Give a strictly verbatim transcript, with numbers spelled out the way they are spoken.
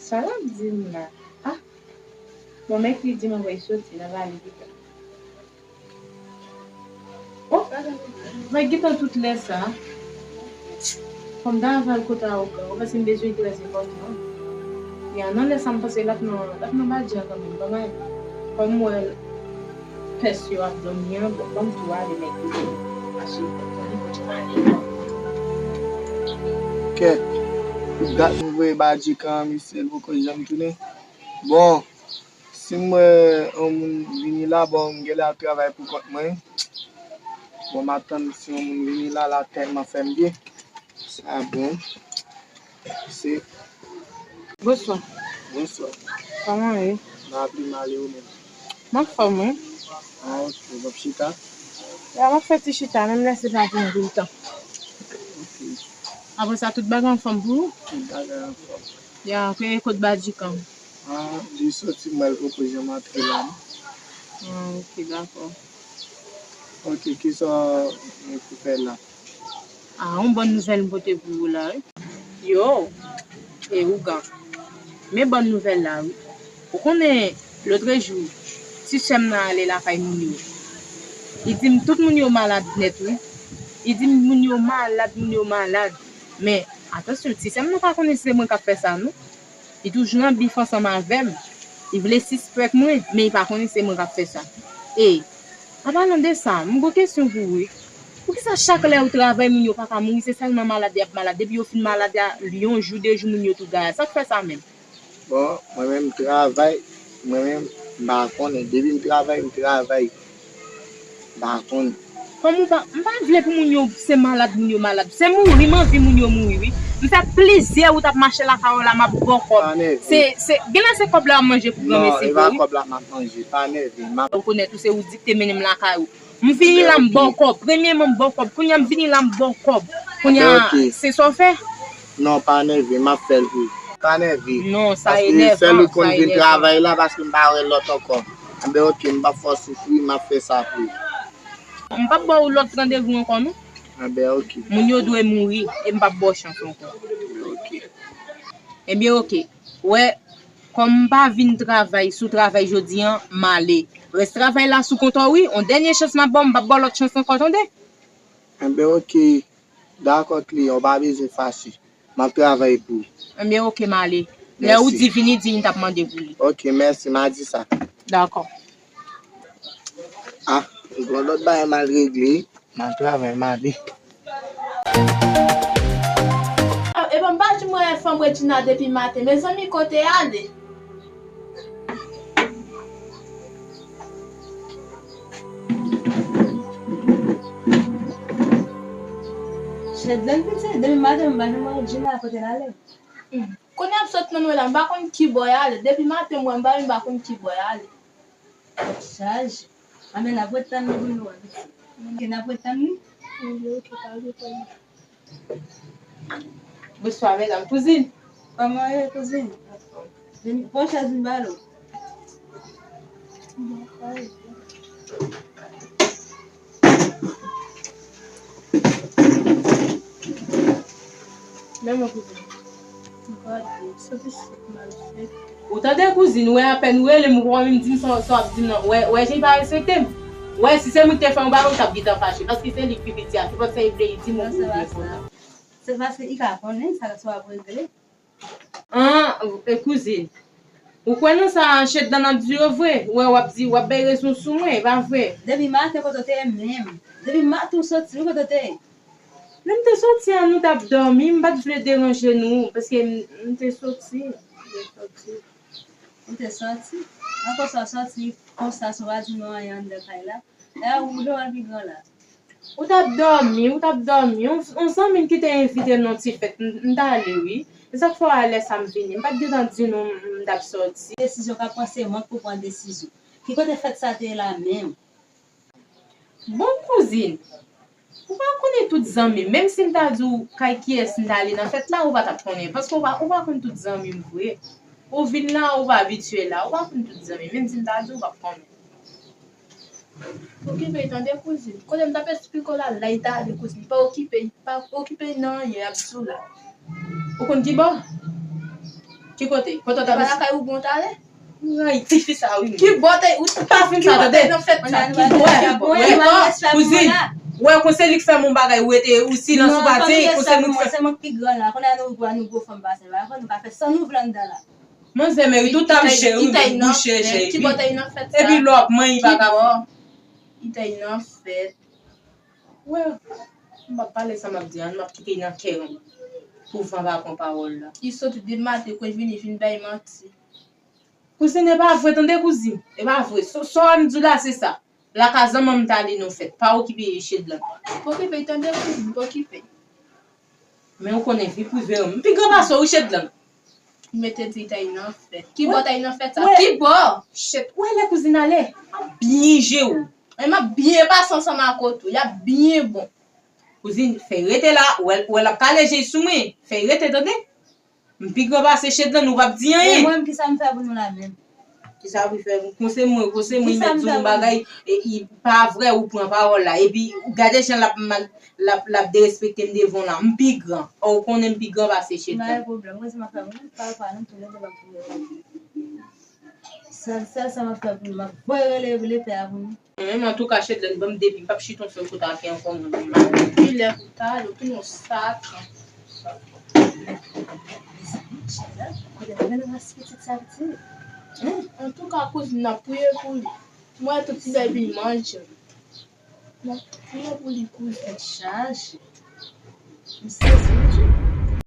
Sa l ap di m la? Ah, bon, mèkredi m ap soti nan vale Gitan. Oh, nan Gitan tout lè sa. Fò m ta al kote a ougan. Ou panse m bezwen trè enpòtan? Ya, nan lè sa m panse l ap nan, l ap nan badja kanmenm, pa mal. Kòm m wè pès yo ap dòmi an, bon, ban m tou ale mèkredi. Mache, tande kote m ale. Kèt, dat m voye badji kan misye, l poko janm tounen. Bon, si m wè yon moun vini la, bon, m genlè ap travay pou kont mwen. Bon, m ap tann si yon moun vini la, l ap tèlman fè m byen. Sa bon. Se Bonswa. Bonswa. Kòman w ye? M ap byen, m ale ou menm? M anfòm, wi. Ah, ok. W ap chita? Ya, m ap fè ti chita, menm lè se pa pou anpil tan. Ok. Apre sa, tout bagay anfòm pou ou? Tout bagay anfòm. Ya, kote badji kan? Ah, li soti, m wè l poko janm antre la, non. Ah, ok, dakò. Ok, kisa w gen pou fè la? Ah, yon bòn nouvèl m pote pou ou la, wi. Yo, e ougan. Men bòn nouvèl la, wi. Ou konnen, lotrejou, ti sè m nan ale lakay moun yo. Li di m tout moun yo malad nèt, wi. Li di m moun yo malad, moun yo malad. Men, atansyon, ti sè m nan pa konnen se mwen k ap fè sa, non. Li toujou nan bif ansanm avè m. Li vle sispèk mwen, men li pa konnen se mwen k ap fè sa. E, an palan de sa, m gon kesyon pou ou, wi. Poukisa chak lè ou travay, moun yo pa ka mouri, se sèlman malad y ap malad? Depi yo fin malad, a, yon jou, de jou, moun yo tou gaye. Sa k fè sa menm? Bon, mwen menm, m travay, mwen menm, m pa konnen. Depi m travay, m travay. M pa konn. Kòm ou pa, m pa vle pou moun yo se malad, moun yo malad. Se mouri m anvi moun yo mouri, wi. M fè plizyè wout ap mache lakay ou la, m ap ba w kòb. Pa nève. Se, se, genlè se kòb la w ap manje pou granmesi pou ou, wi. Non, e pa kòb la m ap manje. Pa nève. M ap rekonèt ou, se ou di k te mennen m lakay ou. M vini la, m ba w kòb. Premyèman, m ba w kòb. Kounye a, m vini la, m ba w kòb. Kounye a, se sa w fè? Non, pa nève, m ap fè l pou ou. Pa nève. Non, sa enèvan, sa enèvan. Paske sèl ou konn vin travay la, paske m pa wè lòt ankò. Anben, ok, m p ap fè w soufri, m ap fè sa pou ou. M p ap ba w lòt randevou ankò, non. Anben, ok. Moun yo dwe mouri, e m p ap ba w chans ankò. Ok. Ebyen, ok. Wè, kòm m pa vin travay, sou travay jodi a, m ale. Rès travay la sou kont ou, wi. On dènye chans m ap ba w, m p ap ba w lòt chans ankò, tande? Anben, ok. Dakò, kliyan, ou pa bezwen fache. M ap travay pou ou. Ebyen, ok, m ale. Lè ou di vini, di m t ap mande pou li. Ok, mèsi, m a di sa. Dakò. Ah, gon lòt bagay m al regle. M al travay, m ale. Ah, e bon, m pa di mwen fanm Regina depi maten. Mezanmi, kote ale? Chedlèn piti, depi maten m pa janm wè Regina kote l ale. Kounye a m sot nan nwen la, m pa konn ki bò y ale. Depi maten m wè m pa vin, m pa konn ki bò y ale. Chaj. Anben, n ap ret tann li pou nou wè piti. Ok, n ap ret tann li. Anben, ok, pa gen pwoblèm. Bonswa, medam. Kouzin. Kòman w ye, kouzin? Vin, pran chèz, vin ba nou. Men mwen, kouzin. Gade, se pitit malfèt. Ou tande, kouzin, ou wè apèn ou rele m, ou pa menm di m sa, sa w ap di m nan. Ou wè, ou wè jan li pa respekte m. Ou wè, si se mwen ki te fè yon bagay, ou t ap gentan fache. Paske se li ki pi piti a. Se paske li vle, li di m ou byen kontan. Se paske li ka konnen sa, sa w ap regle. An, e kouzin. Ou kwè nan sa Chedlèn ap di yo vre? Ou wè, w ap di, w ap bay rezon sou mwen, e pa vre? Depi maten kote w te ye menm? Depi maten w soti, wi, kote w te ye? Lè m te soti a, nou t ap dòmi, m pa t vle deranje nou, paske m, m te soti. M te soti. Ou te soti? Nan konsa w soti konsa, san w pa di nou anyen anndan kay la? E ou vle wè l pi gran la. Ou t ap dòmi, ou t ap dòmi. Yon, yon zanmi m ki te envite m nan ti fèt, m, m t ale, wi. Se sa k fè w wè lè sa m vini. M pa t gentan di nou m, m t ap soti. Desizyon k ap pran, se mwen k pou pran desizyon. Ki kote fèt sa te ye la menm? Bon, kouzin, ou pa konnen tout zanmi m. Menm si m ta di w kay kiyès m t ale nan fèt la, ou pa t ap konnen. Paske ou pa, ou pa konn tout zanmi m vre. Ou vin la, ou pa abitye la. Ou pa konn tout zanmi m. Menm si m ta di w, ou p ap konnen. Okipe, tande, kouzin. Kote m t ap esplike w la, la, li t ale, kouzin. Pa okipe, pa okipe nan anyen, y ap di w la. Ou konn ki bò? Ki kote? Kote w t ap... Lakay ou bon talè? Ay, tifi sa wi. Ki bòtay ou... Pa fin sa tande. Nan fèt sa. Wè, wè, kouzin. Wè, kon se li k fè m yon bagay, ou rete, ou silans, ou pa di, kon se li k fè. Se mwen ki pi gran la. Kounye a nou gwo, nou gwo fanm pase la. Fò nou ka fè sa nou vle anndan la. Manzè meri tout ap jè wi, bouche jè. Ki bòtay nan fèt sa? Epi lè w ap manyen pa ka. Itay nan fèt. Wè, m p ap pale sa m ap di an, m ap kite nan kè w pou van pa pran pawòl la. Li soti depi maten, kwen vini vin bay manti. Kouzin, e pa vre tande kouzin, e pa vre. Sa w ann di w la se sa. Lakay zanmanm m t ale nan fèt, pa okipe Chedlan. Pa okipe tande kouzin, pa okipe. Men ou konnen vi prive m. M pi gran pase w wi Chedlan. Mete di tay nan fèt. Ki bò tay nan fèt sa? Wè. Ki bò? Chet, wè lè kouzin ale, m ap byen jere w. Men m ap byen pase ansanm ak ou tou. Y ap byen bon. Kouzin, fè rete la, wè, wè l ap kale je sou mwen. Fè rete tande. M pi gran pase Chedlan, ou p ap di anyen. Mwen, kisa m fè pou nou la menm? Kisa pou fè? Konse mwen, konse mwen, mèt di yon bagay, e, i pa vre, ou pran pawòl la. Epi, gade jan l ap mal, l ap, l ap derespekte m devan w la. M pi gran. Ou konnen m pi gran pase Chedlan. Mwen pwoblèm, mwen se m ap fè pou nou, pa pa nou, tou lè de m ap fè. Sèl, sèl sa m ap fè pou nou, m ap voye rele lepè a pou nou. Mwen menm, antouka, Chedlan, ban m depi, m p ap chita yon sèl kote ak yon konn. Kilè pou ta, yo tou yon satan. Kote mwen nan ras pitit sa piti. Antouka, kouzin nan priye pou li. Mwen tout ti bèbi manje. Mwen priye pou li kouzin. Chaje. M sezi wi.